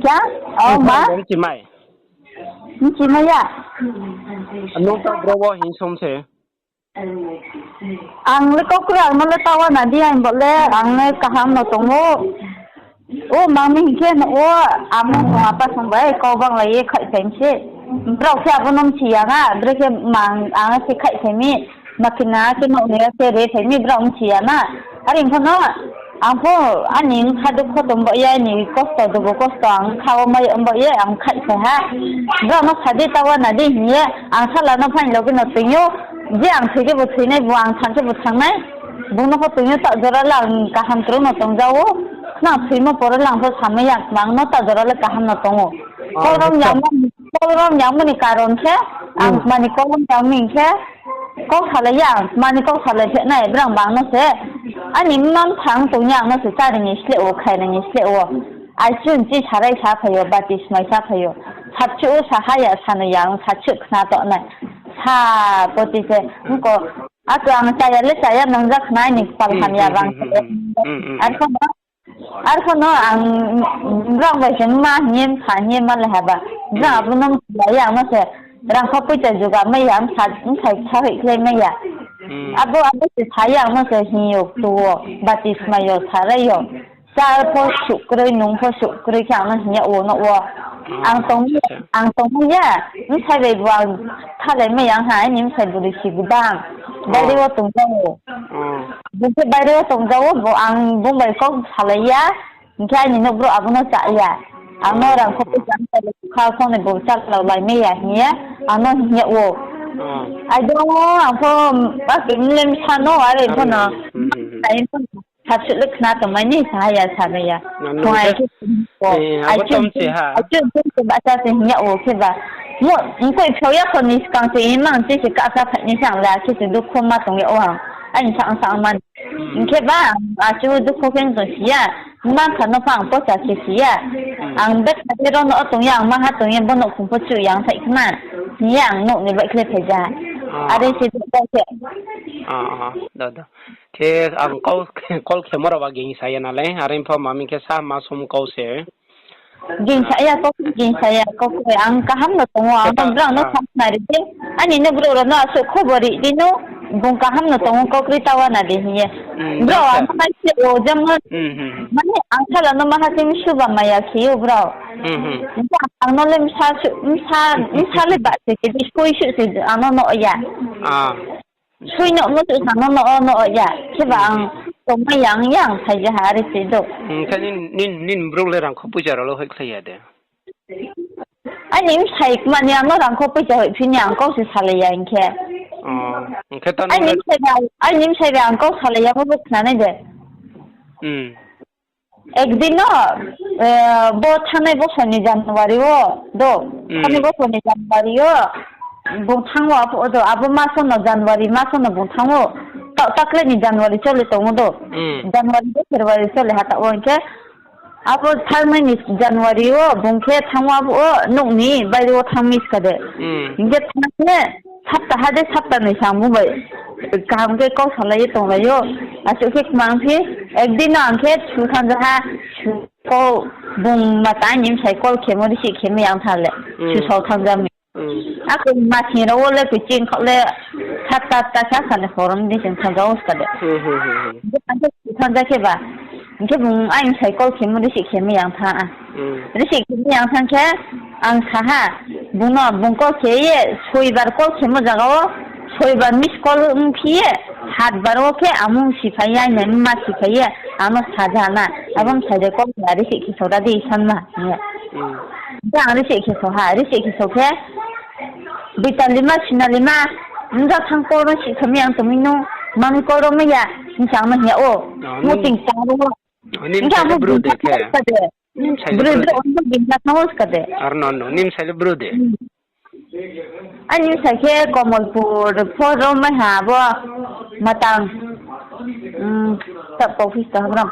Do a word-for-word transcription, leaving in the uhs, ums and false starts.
Kya? O ma? Bchimai. Bchimai ya. Nung ta bro wo hing som se. Ang le kau kra, ang no le tawa na di, ang bo le, ang le kaham no tong ou. O mang mi hing khe no o, amo song apa song bai kau banglai ye khaihphai mi se. Brao khe abo no bchi ya na, bre khe mang ang se khaihphai mi, makina khe nouh ni ya se rephai mi, brao bchi ya na. Are pho no, ang pho ani bkha dukho tong bao ye, ani kosto dugu kosto ang bkha wo mai bao ye ang khaihphai ha. Brao no sa di, tawa na di hing ye, ang sala no phaing loge no toing ou, je ang thoi khe bo thoi nai, bo ang thang khe bo thang nai. Bung no pho toing ou, taoh jora le ang kaham krung no tong ja ou. Nang thoimo pore le ang pho samai ya, ang no taoh jora le kaham no tong ou. Kolrom yangmo, kolrom yangmo ni karon khe, ang mani kolrom yang mi khe, kau salai ya, mani kau salai phe nai, brang bang no se. Ani mma mphang tong ya, ang no se chári ni sleh wo, khaina ni sleh wo. Aichu nchi sarai sa phai ou, bati smai sa phai ou. Sachuh o sa ha ya, sa no ya, ang sachuh khna toh nai. Sa poti se, ongko, ato ang chaya le chaya nang ja khna ni kpal hamya bang se. Arphuh no, arphuh no ang brao bai se mma hing ye, mpha hing ye ma le ha ba. Brao abo no mchilai ya, ang no se rangkho poicha juga mai ya, bsai kha hoihkhlai mai ya. Abo, abo se sa ya, ang no se hing yo, tu wo, bati smai yo, sarai yo. Chá pho suh kroi, nung pho suh kroi khe ang no hing yag wo, nouh wo. Ang tong, ang tongmai ya, bsai bai bo ang thalai mai ya ha, aini bsai buri si gbang. Baire wo tong ja ou. Bung khe baire wo tong ja ou, bo ang bung bai kau salai ya, hing khe aini nouh brouh abo no chá ya. Ang no rangkho poicha bsai bai kha khong ni bo chálao lai mai ya hing ye, ang no hing yag wo. Ai do, ang pho, baki mle bsa no, are pho no. Ai pho no. Sachuh le khna tongmai ni sa ya, sa mai ya. Phung ai khe, abo aichu, tom se ha. Aichu, aichu, bahcha se hing yag wo khe ba. Mo, mkoih phao ya kho ni skang se imang chi se kahsa phai ni sa ang le akhe se dukho ma tong yag wo ang. Aini sa ang sa ang man. Hing khe ba, achu dukho khe tong si ya. Mma mpha no pha ang pocha khe si ya. Ang betha de ro no tong ya, ang maha tong ya, bo nouhkhong pho chu yang sai khna. Hing ye ang nouh ni baihkhle phai ja. Are se dukho khe. Khe ang kau, call khemo rao ba gingsa ya na le, are pho ma mi khe sa ma som kau se. Gingsa ya kau, gingsa ya kau khe, ang kaham no tong ou, ang no brao no sakhnari di. Aini nouh brouh rao no asuh khobor ri di no, bung kaham no tong ou, kau kroi tawa na di hing ye. Brao ang no mai se o, jemon, mane ang sala no maha se msuba maya khe ou brao. Ang no le bsa, bsa le ba se khe di, skoi suh se ang no no ya. Soi no mo suh sa no no no ya. Kheba ang tongmai yang yang phai ja ha, are se do. Khe nini brouh le rangkho poicha rao le hoihkhlai ya de? Aini bsai kma ni ang no rangkho poicha hoihphi ni ang kau se salai ya hing khe. Aini bsai bai ang kau salai ya, bo bo khna nai de. Ekdin no, bo thanngnai bosor ni January wo, do, thanngnai bosor ni January wo, bung thanng ou abo, do, abo maso no January maso no bung thanng ou, taoh takle ni January chole tong ou do, January de February chole ha taoh wo hing khe, abo thanngnai ni January wo bung khe thanng ou abo wo nouh ni baire wo thanng mi ska de. Hing khe thanng khe, sapta ha de sapta noi sa ang bung bai kaham khe kau salai ye tonglai ou. Asuh khe kmang phi, ekdin no ang khe su thanng ja ha, su kau bung ma ta aini bsai call khemo receive khe mai ya ong tha le, su sao thanng ja mi. Ako ma thing rao wo le koi ching khaoh le, sapta sapta sa sa ni horom di ching thanng ja ou ska de. Ang khe su thanng ja khe ba, hing khe bung aini bsai call khemo receive khe mai ya ong tha. Receive khe mai ya ong tha khe, ang sa ha, bung no bung call khe ye, soibar call khemo zaga wo, soibar miss call ongphi ye, hatbar wo khe amung siphai ye, aini mma siphai ye, ang no sa ja na, abo bsai de call khe receive khe sao ra di sanma hing ye. Khe ang receive khe sao ha, receive khe sao khe, Boitali ma, Sinali ma, nung ja thanng call ro si khe mai ang tongmi no, mami call ro mai ya, hing sa ang no hing yag ou. Mo ting tang ro. Hing khe ang no bru de khe. Bru de, ang no bru de. Ar no, no, nim sai le bru de. Aini bsa khe Komolpur pho ro mai ha bo matang. Sub office to ha bram.